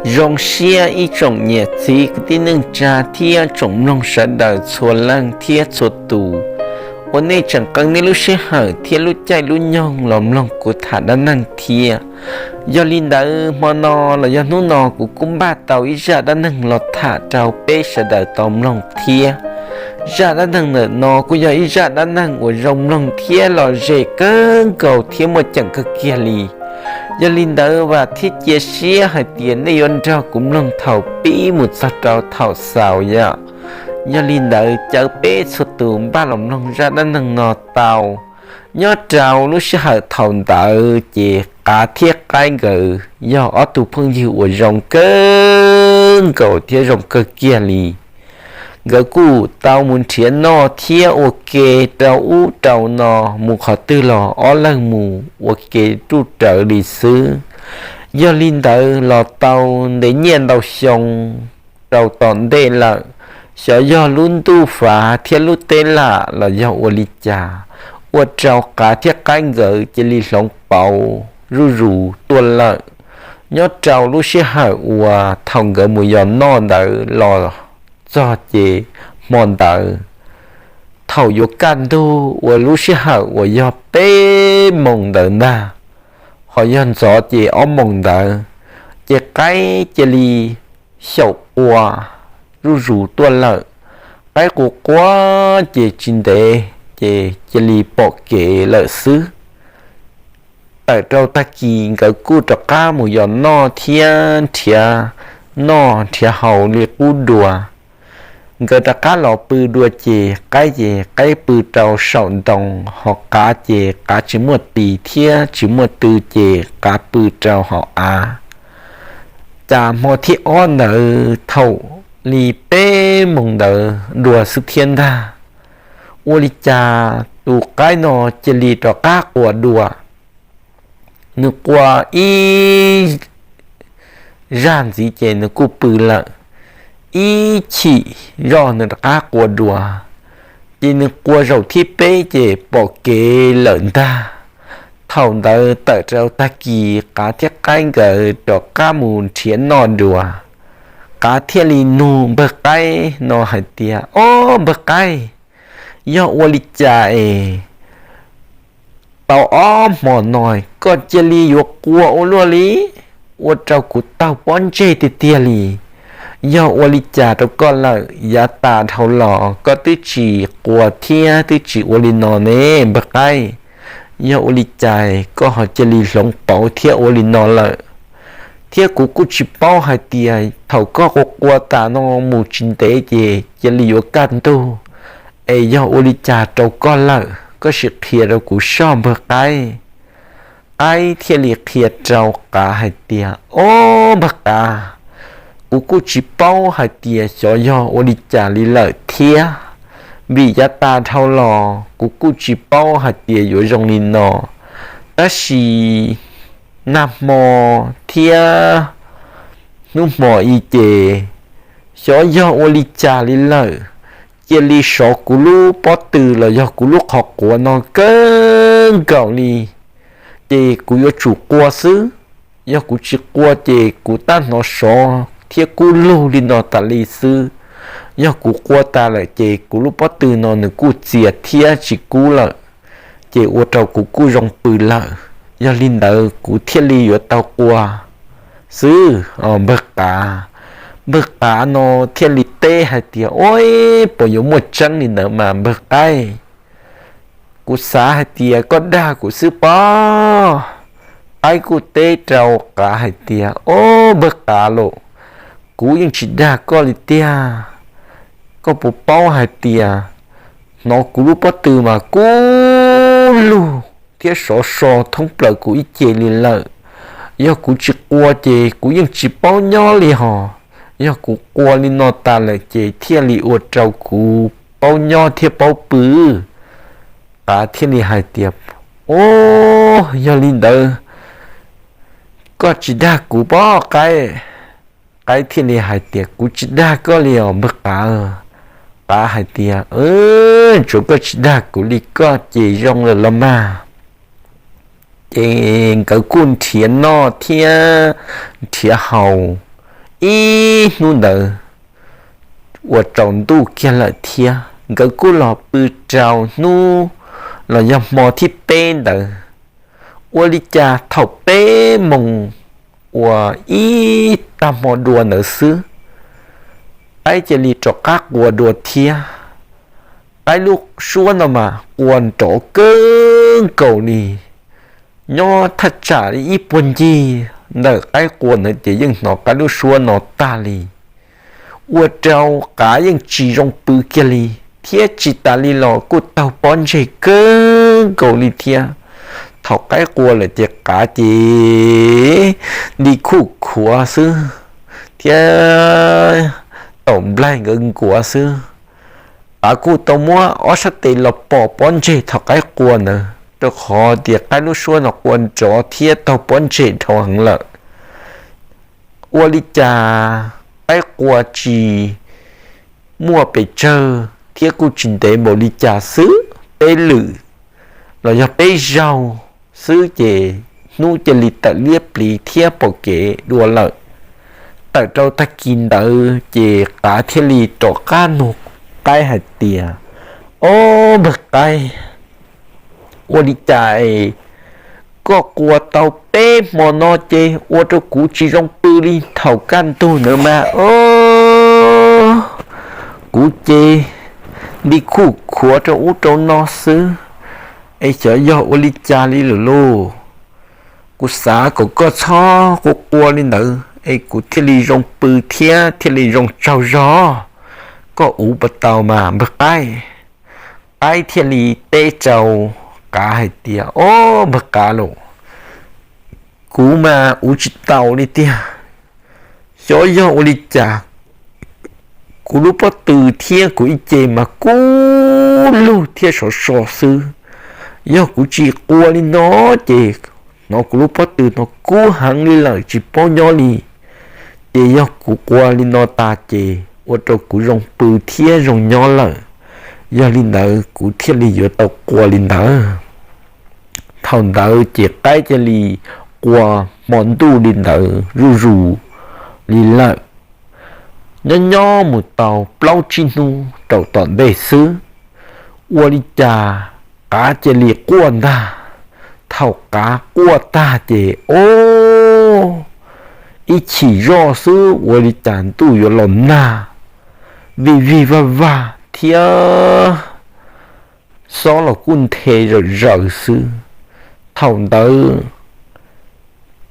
Zoo siab ib tsoom niam txiv kwv tij neej tsa thiab tsoom mloog sawv daws txhua leej thiab txhua tus uas nej tseem qee nej lub sij hawm thiab lub caij lub nyoog los mloog kuv tham dab neeg thiab. Yog li ntawd hmo no los yog hnub no kuv kuj npaj tau ib zaj dab neeg los tham rau peb sawv daws tau mloog thiab. Zaj dab neeg ntawm no kuj yog ib zaj dab neeg uas zoo mloog thiab lom zem kawg nkaus thiab muaj ceem kawg kiag li. Yog li ntawd vam thiab cia siab hais tias nej yuav nrog kuv mloog thaum pib mus txog rau thaum xaus yom. Yog li ntawd caw peb txhua tus npaj los mloog zaj dab neeg no tau. Nyob rau lub sij hawm thaum ntawd ces Qav thiab Qaib nkawd yog ob tug phooj ywg uas zoo kawg nkaus thiab zoo kawg kiag li. Nkawd kuj tau mus nrhiav noj thiab ua ke rau ub rau no, mus qhov twg los ob leeg mus ua ke ruj rawv li xwb. Yog li ntawd los tau ntev niaj ntau xyoo rau tom ntej lawm, xyov yog lub ntuj fav thiab lub teb lam los yog ua li cas, ua rau Qav thiab Qaib nkawd cia li hloov pauv zuj zus tuaj lawm. Nyob rau lub sij hawm uas thaum nkawd mus yos noj ntawd los txog ces hmo ntawd thaum yuav kaj ntug uas lub sij hawm uas yog peb moos ntawd ntag, ho yog ntxov ces ob moos ntawd, ces Qaib cia li xyaum qua zuj zus tuaj lawm. Qaib qua qua ces tsis ntev ces cia li pom kev lawm xwb. Tawm rau tag kis nkawd kuj rov qab mus yos noj thiab nrhiav noj nrhiav haus li qub dua. Nkawd rov qab los pw dua ces Qaib ces Qaib pw rau saum ntoo, ho Qav ces Qav tsis muaj tis thiab tsis muaj tw ces Qav pw rau hauv av. Cas hmo thib ob ntawd thaum li peb moos ntawd dua xwb thiab ntag, ua li cas tus Qaib no cia li rov qab qua dua. Nws qua ib zaj ntxiv ces nws kuj pw lawm, ib chim zoj nws rov qab qua dua, ces nws qua zaum thib peb ces pom kev lawm ntag. Thaum ntawd tawm rau tag kis Qav thiab Qaib nkawd rov qab mus nrhiav noj dua. Qav thiaj li nug npawg Qaib no hais tias, Ob npawg Qaib, yog ua li cas es tau ob hmo no koj cia li yuav qua ua luaj li, ua rau kuv taug pob ntseg tiag tiag li. Yog ua li cas rau koj lawm, yav tas dhau los koj twb tsis qua thiab twb tsis ua li no ne npawg Qaib? Yog ua li cas koj ho cia li hloov pauv thiab ua li no lawm? Thiab kuv kuj tsis paub hais tias thaum koj qua qua tas no mus tsis ntev ces cia li yuav kaj ntug, es yog ua li cas rau koj lawm, koj sim qhia rau kuv soj npawg Qaib. Qaib thiaj li qhia rau Qav hais tias, Ob npawg Qav, kuv kuj tsis paub hais tias xyov yog ua li cas li lawm thiab, vim yav tas dhau los kuv kuj tsis paub hais tias yuav zoo li no. Tab sis nag hmo thiab hnub hmo i ces xyov yog ua li cas li lawm, cia li sov kuv lub pob tw los yog kuv lub qhov quav no kawg nkaus li, ces kuv yuav tsum qua xwb. Yog kuv tsis qua ces kuv tab hnov sov thiab kub lug li no tas li xwb. Yog kuv qua tas lawm ces kuv lub pob tw no nws kuj txias thiab tsis kub lawm, ces ua rau kuv kuj zoo pw lawm. Yog li ntawd kuv thiaj li yuav tau qua xwb os npawg Qav. Npawg Qav no thiaj li teb hais tias, Ua, puas yuav muaj tseeb li ntawd mas npawg Qaib? Kuv xav hais tias koj dag kuv xwb pob. Qaib kuj teb rau Qav hais tias, Ob npawg Qav los, kuv yeej tsis dag koj li tiag. Koj puas paub hais tias hnov kuv lub pob tw mas kub lug thiab sov so thoob plaws kuv ib ce li lawm. Yog kuv tsis qua ces kuv yeej tsis paub nyob li hos. Yog kuv qua li no tas lawm ces thiaj li ua rau kuv paub nyob thiab paub pw. Qav thiaj li hais tias, Ob, yog li ntawd koj tsis dag kuv pob Qaib? Qaib thiaj li hais tias, Kuv tsis dag koj li os npawg Qav. Qav hais tias, Tsuav koj tsis dag kuv li koj ces zoo lawm los mas. Ces nkawd kuj nrhiav noj thiab nrhiav haus Ib hnub ntawd uas tsaus ntuj kiag lawm thiab, nkawd kuj los pw rau hnub los yog hmo thib peb ntawd. Ua li cas thaum peb moos uas ib tag hmo dua ntawd xwb, qaib cia li rov qab qua dua thiab. Qaib lub suab no mas qua nrov kawg nkaus li. Nyob thaj tsam li ib puag ncig ntawm qaib qua ntawd ces yeej hnov qaib lub suab no tag li. Ua rau qav yeej tsis zoo pw kiag li, thiab tsis tas li los kuj taug pob ntseg kawg nkaus li thiab. Thaum qaib qua lawm ces qav ces nti khuj khuav xwb thiab taum nplaig nkawd nkuav xwb. Qav kuj tau muab ob sab tes los pom pob ntseg thaum qaib qua ntawd, rau qhov tias qaib lub suab no qua nrov thiab taug pob ntseg dhau heev lawm. Ua li cas qaib qua tsis muaj pes tsawg thiab kuj tsis ntev npaum li cas xwb, peb lwm los yog peb zaug xwb ces hnub cia li tawm liab pliv thiab pom kev dua lawm. Tawm rau tag kis ntawd ces qav thiaj li rov qab nug qaib hais tias, Ob npawg qaib, ua li cas es koj qua tau peb hmo no ces ua rau kuv tsis zoo pw li thaum kaj ntug ntawd mas. Kuv ces nti khuj khuav rau ub rau no xwb, es xyov yog ua li cas li lawm lauj. Kuv xav kom koj txhob qua qua li ntawd es kuv thiaj li zoo pw thiab thiaj li zoo tsaug zog. Koj ua puas tau mas npawg qaib? Qaib thiaj li teb rau qav hais tias, Ob npawg qav lauj, kuv mas ua tsis tau li tiag. Xyov yog ua li cas, kuv lub pob tw thiab kuv ib ce mas kub lug thiab sov so xwb. Yog kuv tsis qua li no ces hnov kuv lub pob tw no kub heev li lawm tsis paub nyob li. Ces yog kuv qua li no tas ces ua rau kuv zoo pw thiab zoo nyob lawm. Yog li ntawd kuv thiaj li yuav tau qua li ntawd. Thaum ntawd ces qaib cia li qua hmo ntuj li ntawd zuj zus li lawm. Nyob nyob mus tau plaub tsib hnub rau tom ntej xwb, ua li cas qav cia li quaj ntag. Thaum qav quaj tag ces, ob, ib chim zoj xwb ua li cas ntuj yuav los nag vij vij vaj vag thiab xob los kuj nthe zawm zaws xwb. Thaum ntawd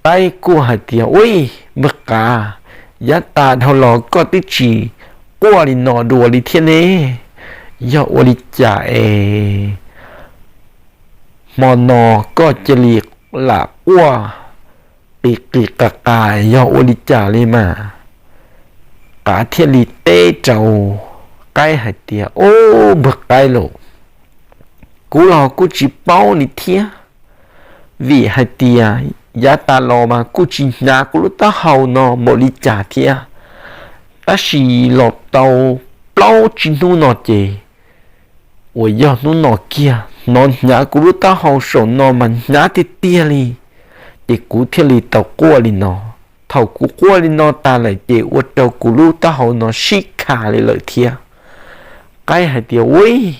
qaib kuj hais tias, Ui, npawg qav, yav tas dhau los koj twb tsis quaj li no dua li thiab ne. Yog ua li cas es hmo no koj cia li lam quaj qis qis qas qas, yog ua li cas li mas? Qav thiaj li teb rau qaib hais tias, Ob, npawg qaib lauj, kuv los kuj tsis paub li thiab, vim hais tias yav tas los mas kuj tsis hnyav kuv lub taub hau no npaum li cas thiab. Tab sis los tau plaub tsib hnub no ces uas yog hnub no kiag hnov hnyav kuv lub taub hau saum no mas hnyav tiag tiag li, ces kuv thiaj li tau quaj li no. Thaum kuv quaj li no tas lawm ces ua rau kuv lub taub hau no sib kha li lawm thiab. Qaib hais tias, Ui,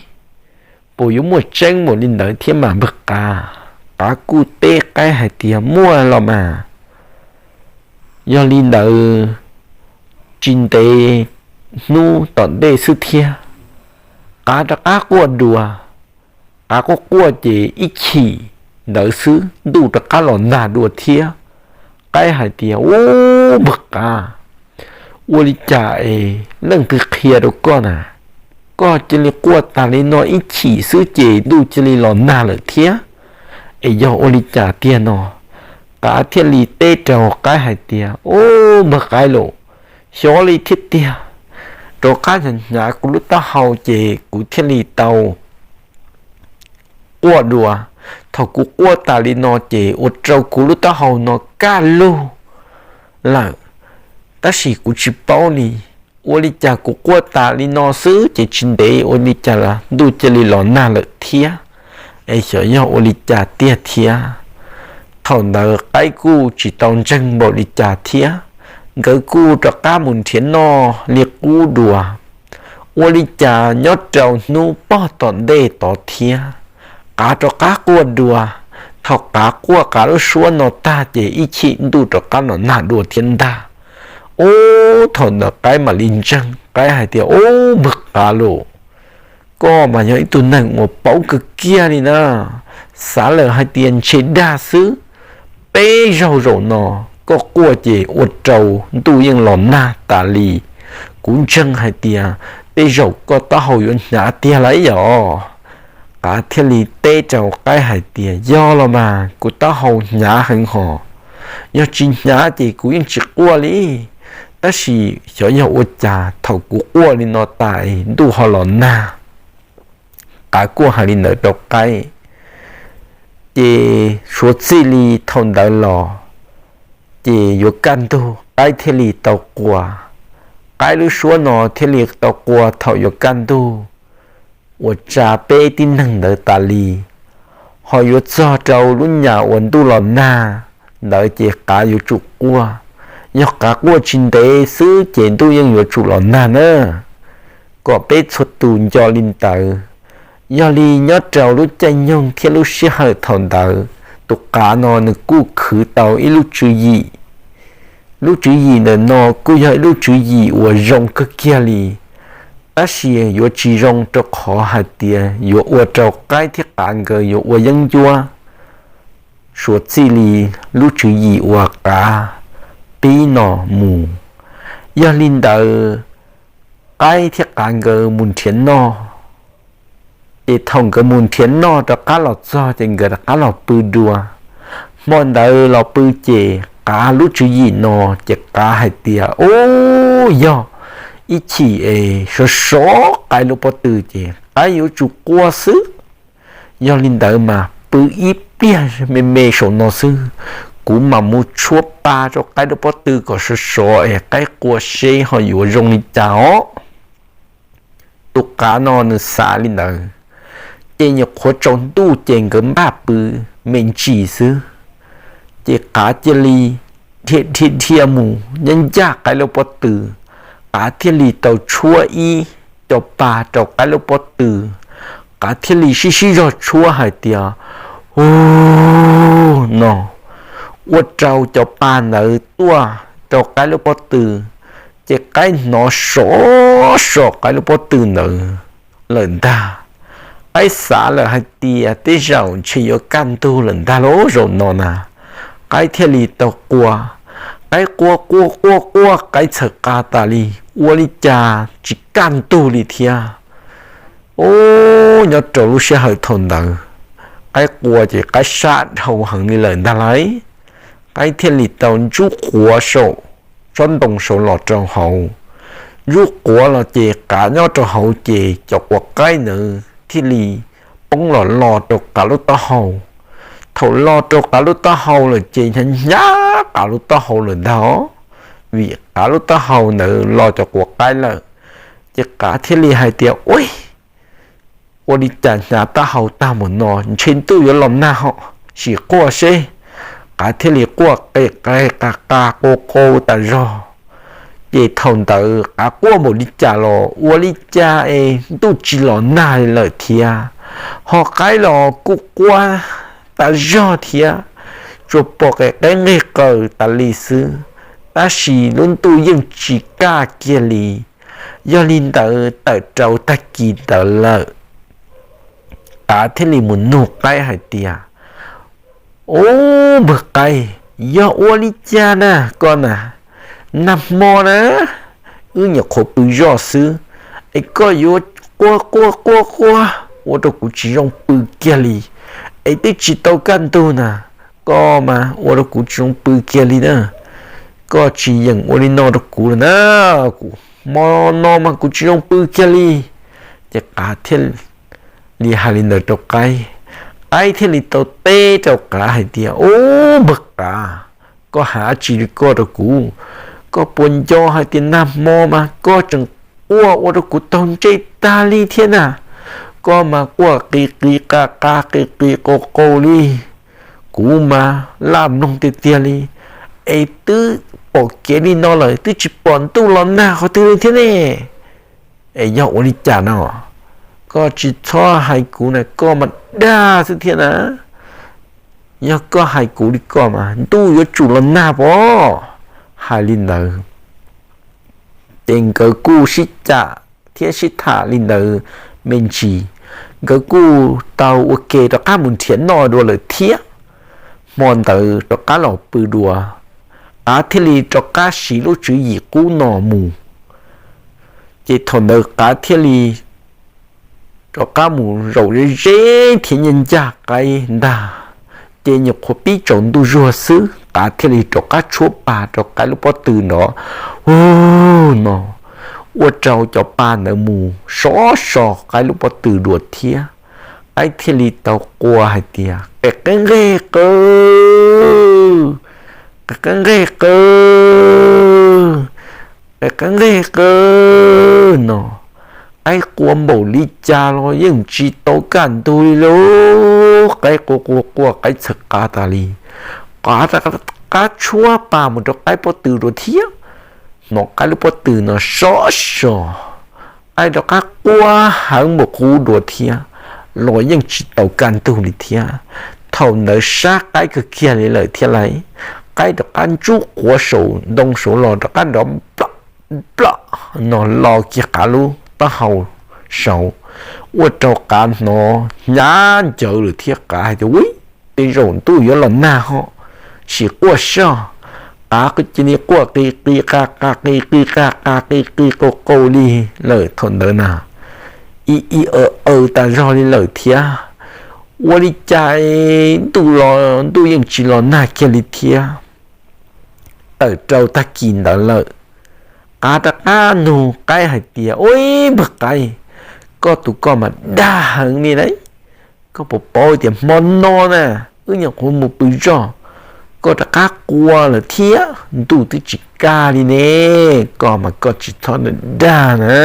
puas yuav muaj tseeb npaum li ntawd thiab mas npawg qav? Qav kuj teb qaib hais tias, Muaj los mas. Yog li ntawd tsis ntev hnub tom ntej xwb thiab, qav rov qab quaj dua. Qav quaj quaj ces ib chim ntawd xwb ntuj rov qab los nag dua thiab. Qaib hais tias, Ub, npawg qav, ua li cas es leej twg qhia rau koj na? Koj cia li quaj tas li no ib chim xwb ces ntuj cia li los nag lawm thiab, es yog ua li cas tiag no? Qav thiaj li teb rau qaib hais tias, Ub, npawg qaib lauj, xyov li thiab tiag, rov qab hnyav hnyav kuv lub taub hau ces kuv thiaj li tau quaj dua. Thaum kuv quaj tas li no ces ua rau kuv lub taub hau no kaj lug lawm, tab sis kuv tsis paub li. Ua li cas kuv quaj tas li no xwb ces tsis ntev ua li cas los ntuj cia li los nag lawm thiab, es xyov yog ua li cas tiag thiab. Thaum ntawd qaib kuj tsis tau ntseeg npaum li cas thiab, nkawd kuj rov qab mus nrhiav noj li qub dua. Ua li cas nyob rau hnub pog tom ntej tod thiab, qav rov qab quaj dua. Thaum qav quaj qav lub suab no tag ces ib chim ntuj rov qab los nag dua thiab ntag. Ub, thaum ntawd qaib mam li ntseeg, qaib hais tias, Ub, npawg qav lauj, koj mas yog ib tug neeg uas paub kawg kiag li na. Xav lawm hais tias ntshe dag xwb. Peb zaug zaum no koj quaj ces ua rau ntuj yeej los nag tas li. Kuv ntseeg hais tias tej zaum koj taub hau yuav hnyav tiag lauj yom. Qav thiaj li teb rau qaib hais tias, Yog los mas, kuv taub hau hnyav heev hos. Yog tsis hnyav ces kuv yeej tsis quaj li. Tab sis xyov yog ua cas thaum kuv quaj li no tas ntuj ho los nag. Qav kuj hais li ntawd rau qaib. Ces suav txij li thaum ntawd los ces yuav kaj ntug qaib thiaj li tau quaj. Qaib lub suab no thiaj li tau quaj thaum yuav kaj ntug, uas tsa peb tib neeg ntawd tas li. Ho yuav txog rau lub nyam uas ntuj los nag ntawd ces qav yuav tsum quaj. Yog qav quaj tsis ntev xwb ces ntuj yeej yuav tsum los nag na. Kom peb txhua tus nco li ntawd. Yog li nyob rau lub caij nyoog thiab lub sij hawm thaum ntawd, tus qav no nws kuj khwv tau ib lub tswv yim. Lub tswv yim ntawm no kuj yog ib lub tswv yim uas zoo kawg kiag li, tab sis yuav tsis zoo rau qhov hais tias yuav ua rau qaib thiab qav nkawd yuav ua yeeb ncuab. Suav txij li lub tswv yim uas qav pib no mus. Yog li ntawd, qaib thiab qav nkawd mus nrhiav noj. Ces thaum nkawd mus nrhiav noj rov qab los txog ces nkawd rov qab los pw dua. Hmo ntawd los pw ces qav lub tswv yim no ces qav hais tias, Ub, yog ib chim es sov sov qaib lub pob tw ces qaib yuav tsum quaj xwb. Yog li ntawd mas pw ib pliag me me saum no xwb, kuv mam mus tshuab pa rau qaib lub pob tw kom sov sov es qaib quaj seb ho yuav zoo li cas os. Tus qav no nws xav li ntawd, ces nyuam qhuav tsaus ntuj ces nkawd npaj pw me ntsis xwb. Ces qav cia li dhia dhia dhia mus ncaj ncaj qaib lub pob tw. Qav thiaj li tau tshuab ib co pa rau qaib lub pob tw. Qav thiaj li sib sib zog tshuab hais tias, Ub, no, ua rau cov pa ntawd tuaj rau qaib lub pob tw, ces qaib hnov sov sov qaib lub pob tw ntawd lawm ntag. Qaib xav lawm hais tias tej zaum ntshe yuav kaj ntug lawm ntag lauj zaum no na. Qaib thiaj li tau quaj. Qaib quaj quaj quaj quaj qaib txhawm qa tas li, ua li cas tsis kaj ntug li thiab. Ub, nyob rau lub sij hawm thaum ntawd, qaib quaj ces qaib sab dhau heev li lawm ntag lauj. Qaib thiaj li tau ntsub quav saum tsob ntoo saud los rau hauv. Ntsub quav los ces qav nyob rau hauv ces cov quav qaib ntawd thiaj li poob los lo rau qav lub taub hau. Thaum lo rau qav lub taub hau lawm ces hnyav hnyav qav lub taub hau lawm ntag, vim qav lub taub hau ntawd lo cov quav qaib lawm. Ces qav thiaj li hais tias, Ub, ua li cas hnyav taub hau tag mus no, ntshe ntuj yuav los nag hos, sim quaj seb. Qav thiaj li quaj qe qe qa qa qau qau tas zog. Ces thaum ntawd qav quaj npaum li cas los ua li cas es ntuj tsis los nag li lawm thiab. Ho qaib los kuj quaj tas zog thiab, tsuas pom qe qeb nqig qaws tas li xwb, tab sis lub ntuj yeej tsis kaj kiag li. Yog li ntawd tawm rau tag kis ntawd lawm, qav thiaj li mus nug qaib hais tias, Ub, npawg qaib, yog ua li cas na koj na? Nag hmo na, wb nyuam qhuav pw zoj xwb, es koj yuav quaj quaj quaj quaj ua rau kuv tsis zoo pw kiag li, es twb tsis tau kaj ntug na, koj mas ua rau kuv tsis zoo pw kiag li na. Koj tsis yeem ua li no rau kuv lawm na, kuv hmo no mas kuv tsis zoo pw kiag li. Ces qav thiaj li hais li ntawd rau qaib. Qaib thiaj li tau teb rau qav hais tias, Ub, npawg qav, koj hais dab tsi li koj rau kuv? Koj puas nco hais tias nag hmo mas koj tseem quaj ua rau kuv taug ntsej tag li thiab na? Koj mas quaj qis qis qa qa qis qis qau qau li, kuv mas laj mloog tiag tiag li, es twb pom kev li no lawm twb tsis pom ntuj los nag qhov twg li thiab ne. Es yog ua li cas no? Koj tsis txhob hais kuv na, koj mas dag xwb thiab na. Yog koj hais kuv li koj mas ntuj yuav tsum los nag pob. Hais li ntawd ces nkawd kuj sib cam thiab sib tham li ntawd me ntsis, nkawd kuj tau ua ke rov qab mus nrhiav noj dua lawm thiab. Hmo ntawd rov qab los pw dua, Qav thiaj li rov qab siv lub tswv yim qub no mus. Ces thaum ntawd Qav thiaj li rov qab mus zaum ze ze thiab ncaj ncaj qaib ntag. Ces nyuam qhuav pib tsaus ntuj zuag xwb, Qav thiaj li rov qab tshuab pa rau qaib lub pob tw nrov, hu, no, ua rau cov pa ntawd mus sov so qaib lub pob tw dua thiab. Qaib thiaj li tau qua hais tias, qe qe nqeg qw, qe qe nqeg qw, qe qe nqeg qw, no. Qaib qua npaum li cas los yeej tsis tau kaj ntug li lauj. Qaib qua qua qua qaib txhawv qa tas li. Qav rov qab tshuab pa mus rau qaib pob tw dua thiab, hnov qaib lub pob tw no sov so, qaib rov qab qua heev npaum qub dua thiab los yeej tsis tau kaj ntug li thiab. Thaum ntawd sab qaib kawg kiag li lawm thiab lauj. Qaib rov qab ntsub quav saum ntoo saud los rov qab nrov plom plom no lo kiag Qav lub taub hau saud, ua rau Qav hnov hnyav ncawv lawm thiab Qav hais tias, ui, tej zaum ntuj yuav los nag ho, sim quaj soj. Qav cia li quaj qi qi qa qa qi qi qa qa qi qi qau qau li lawm thaum ntawd na, i i aw aw tas zog li lawm thiab. Ua li cas ntuj los ntuj yeej tsis los nag kiag li thiab. Tawm rau tag kis ntawd lawm, Qav rov qab nug qaib hais tias, ua, npawg qaib, koj tus koj mas dag heev li lauj. Koj puas paub tias hmo no na, wb nyuam qhuav mus pw zog, koj rov qab qua lawm thiab, ntuj twb tsis kaj li ne. Koj mas koj tsis txhob dag na.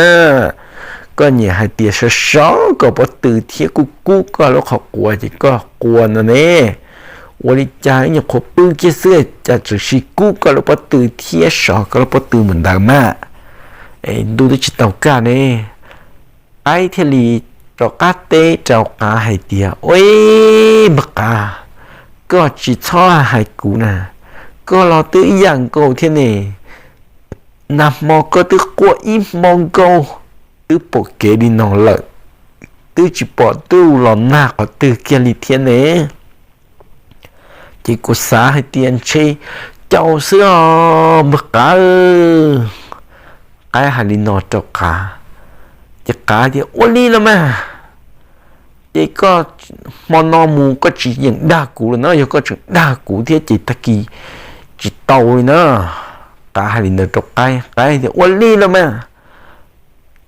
Koj nyiam hais tias sov sov koj pob tw thiab kub kub koj lub qhov quav ces koj qua no ne. Ua li cas wb nyuam qhuav pw kiag xwb cas tseem sim kub koj lub pob tw thiab sov koj lub pob tw mus ntawd mas, es ntuj twb tsis tau kaj ne. Qaib thiaj li rov qab teb rau Qav hais tias, ua, npawg qaib, koj tsis txhob hais kuv na, koj los twb ib yam nkaus thiab ne. Nag hmo koj twb quaj ib hmo nkaus, twb pom kev li no lawm, twb tsis pom ntuj los nag qhov twg kiag li thiab ne. Ces kuv xav hais tias ntshe caus xwb os npawg qaib. Qaib hais li no rau Qav, ces Qav tias, ua li los mas, ces koj hmo no mus koj tsis yeem dag kuv lawm na, yog koj tseem dag kuv thiab ces tag kis tsis tau li na. Qav hais li ntawd rau Qaib, Qaib tias, ua li los mas.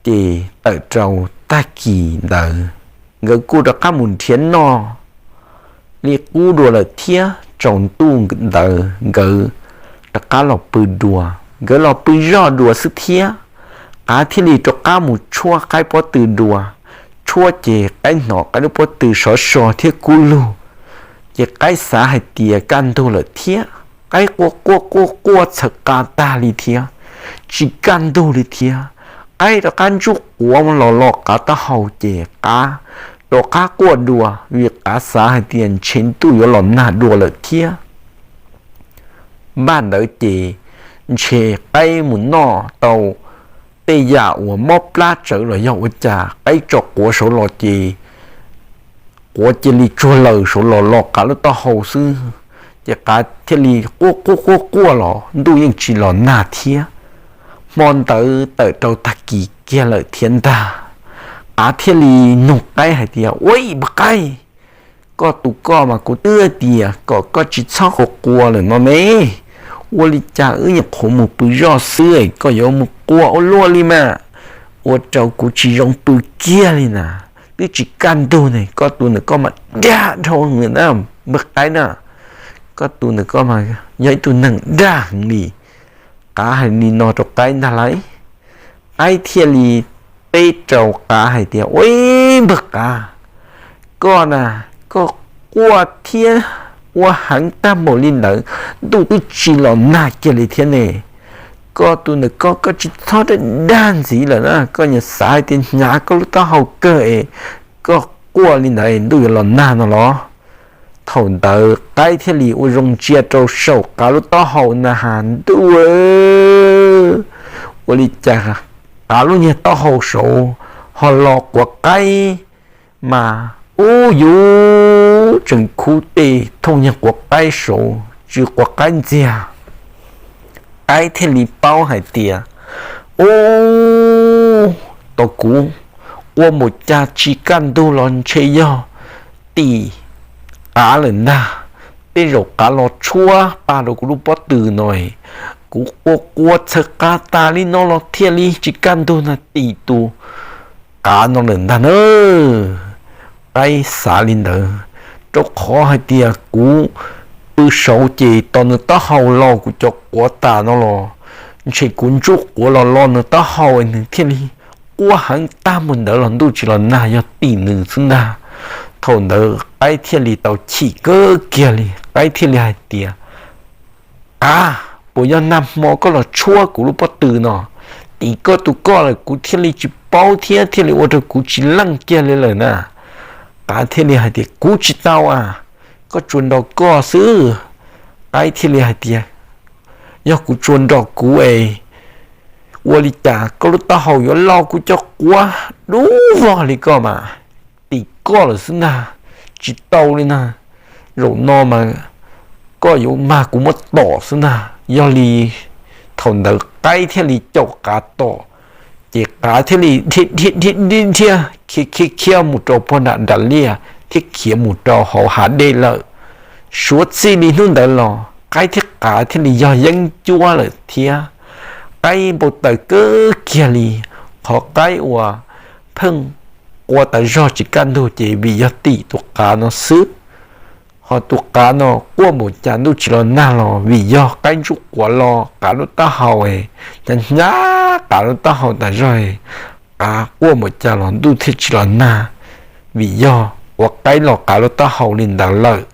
Ces tawm rau tag kis ntawd, nkawd kuj rov qab mus nrhiav noj li qub dua lawm thiab, tsaus ntuj ntawd nkawd rov qab los pw dua. Nkawd los pw zog dua xwb thiab, Qav thiaj li rov qab mus tshuab Qaib pob tw dua. Tshuab ces Qaib hnov Qaib lub pob tw sov so thiab kub lug, ces Qaib xav hais tias kaj ntug lawm thiab. Qaib quaj quaj quaj quaj txhawv qa tag li thiab, tsis kaj ntug li thiab. Qaib rov qab ntsub quav los lo Qav taub hau ces Qav rov qab quaj dua vim Qav xav hais tias ntshe ntuj yuav los nag dua lawm thiab. Npaj ntawd ces ntshe Qaib mus noj tau tej yam uas mob plab tsawv los yog ua cas, Qaib tso quav saud los ces quav cia li tsuag laws saud los lo Qav lub taub hau xwb. Ces Qav thiaj li quaj quaj quaj quaj los ntuj yeej tsis los nag thiab. Hmo ntawd tawm rau tag kis kiag lawm thiab ntag. Qav thiaj li nug Qaib hais tias, ua, npawg Qaib, koj tus koj mas kuv twb hais tias kom koj tsis txhob quav quav lawm no ne. Ua li cas wb nyuam qhuav mus pw zoj xwb es koj yuav mus quaj ua luaj li mas, ua rau kuv tsis zoo pw kiag li na. Twb tsis kaj ntug ne, koj tus ntawm koj mas dag dhau na npawg Qaib na. Koj tus ntawm koj mas yog ib tug neeg dag heev li. Qav hais li no rau Qaib ntag lauj. Qaib thiaj li teb rau Qav hais tias, ua, npawg Qav, koj na, koj quaj thiab ua heev tag npaum li ntawd, ntuj twb tsis los nag kiag li thiab ne. Koj tus ntawm koj, koj tsis txhob dag dag ntxiv lawm na, koj nyiam xav hais tias hnyav koj lub taub hau kawg es koj quaj li ntawd ntuj yuav los nag no los? Thaum ntawd qaib thiaj li ua zoo ntsia rau saum qav lub taub hau na has, ntuj, ua li cas qav lub niag taub hau saud ho los quav qaib mas ub yuv tseem khub tej thooj niag quav qaib saud tsis quav qaib ntxiag. Qaib thiaj li paub hais tias, ub, tau kuv quaj npaum cas tsis kaj ntug los ntshe yog tim qav lawm ntag. Tej zaum qav los tshuab pag rau kuv lub pob tw no, kuv quaj quaj txhaws qav tas li no los thiaj li tsis kaj ntug na, tim tus qav no lawm ntag na. Qaib xav li ntawd, rau qhov hais tias kuv pw saud ces tos nws taub hau los kuv cov quav tas no los ntshe kuv ntsuj quav los lo nws taub hau nws thiaj li quaj heev tag mus ntawd los ntuj tsis los nag yog tim nws xwb ntag. Thaum ntawd qaib thiaj li tau chim kawg kiag li, qaib thiaj li hais tias, qav, puas yog nag hmo koj los tshuab kuv lub pob tw no? Tim koj tus koj lawm kuv thiaj li tsis paub thiab thiaj li ua rau kuv tsis leej kiag li lawm na. Qav thiaj li hais tias, kuv tsis tau a, koj tsuas nrog koj xwb. Qaib thiaj li hais tias, yog kuv tsuas nrog kuv es ua li cas koj lub taub hau yuav lo kuv cov quav dub vog li koj mas? Tim koj lawm xwb ntag, tsis tau li na. Zaum no mas koj yuav mag kuv muab tom xwb ntag. Yog li thaum ntawd qaib thiaj li caum qav tom, ces qav thiaj li dhia dhia dhia dhia khiav khiav khiav mus rau pog nram nram liaj thiab khiav mus rau hauv hav dej lawm. Suav txij li hnub ntawd los qaib thiab qav thiaj li yog yeeb ncuab lawm thiab. Qaib npau taws kawg kiag li, qhov qaib uas pheej quaj tas zog tsis kaj ntug ces vim yog tim tus qav no xwb. Ho tus qav no quaj npaum cas ntuj tsis los nag los vim yog qaib ntsuj quav lo qav lub taub hau, hnyav hnyav qav lub taub hau tas zog, qav quaj npaum cas los ntuj thiaj tsis los nag, vim yog quav qaib lo qav lub taub hau li ntawd lawm.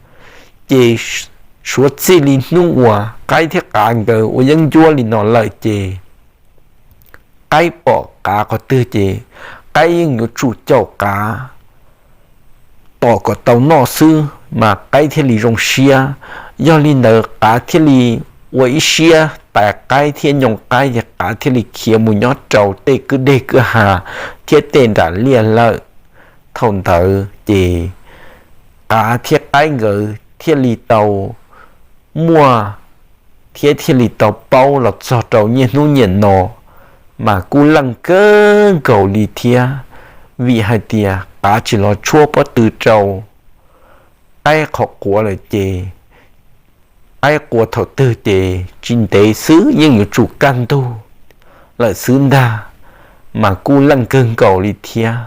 Ces suav txij li hnub uas qaib thiab qav nkawd ua yeeb ncuab li no lawm ces qaib pom qav qhov twg ces qaib yeej yuav tsum caum qav tom kom tau noj xwb mas qaib thiaj li zoo siab. Yog li ntawd qav thiaj li ua ib siab tais qaib thiab nyoo qaib ces qav thiaj li khiav mus nyob rau tej kwj deg kwj ha thiab tej nram liaj lawm. Thaum ntawd ces qav thiab qaib nkawd thiaj li tau muaj thiab thiaj li tau paub los txog rau niaj hnub niaj no mas kuj leej kawg nkaus li thiab, vim hais tias qav tsis los tshuab pob tw rau qaib qhov quav lawm ces qaib quaj thaum twg ces tsis ntev xwb yeej yuav tsum kaj ntug lawm xwb ntag, mas kuj leej kawg nkaus li thiab.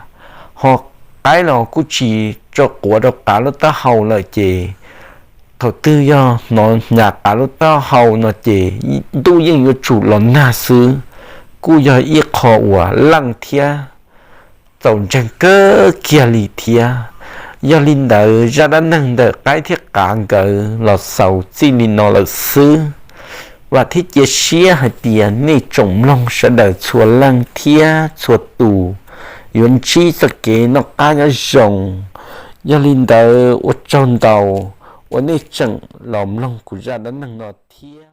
Ho qaib los kuj tsis tso quav rau qav lub taub hau lawm ces thaum twg yog hnov hnyav qav lub taub hau no ces ntuj yeej yuav tsum los nag xwb, kuj yog ib qho uas leej thiab txaus ntseeg kawg kiag li thiab. Yog li ntawd zaj dab neeg ntawm qaib thiab qav nkawd los xaus txij li no lawm xwb. Vam thiab cia siab hais tias nej tsoom mloog sawv daws txhua leej thiab txhua tus yuav ntsib txoj kev noj qab nyob zoo. Yog li ntawd ua tsaug ntau uas nej tseem los mloog kuv zaj dab neeg no thiab.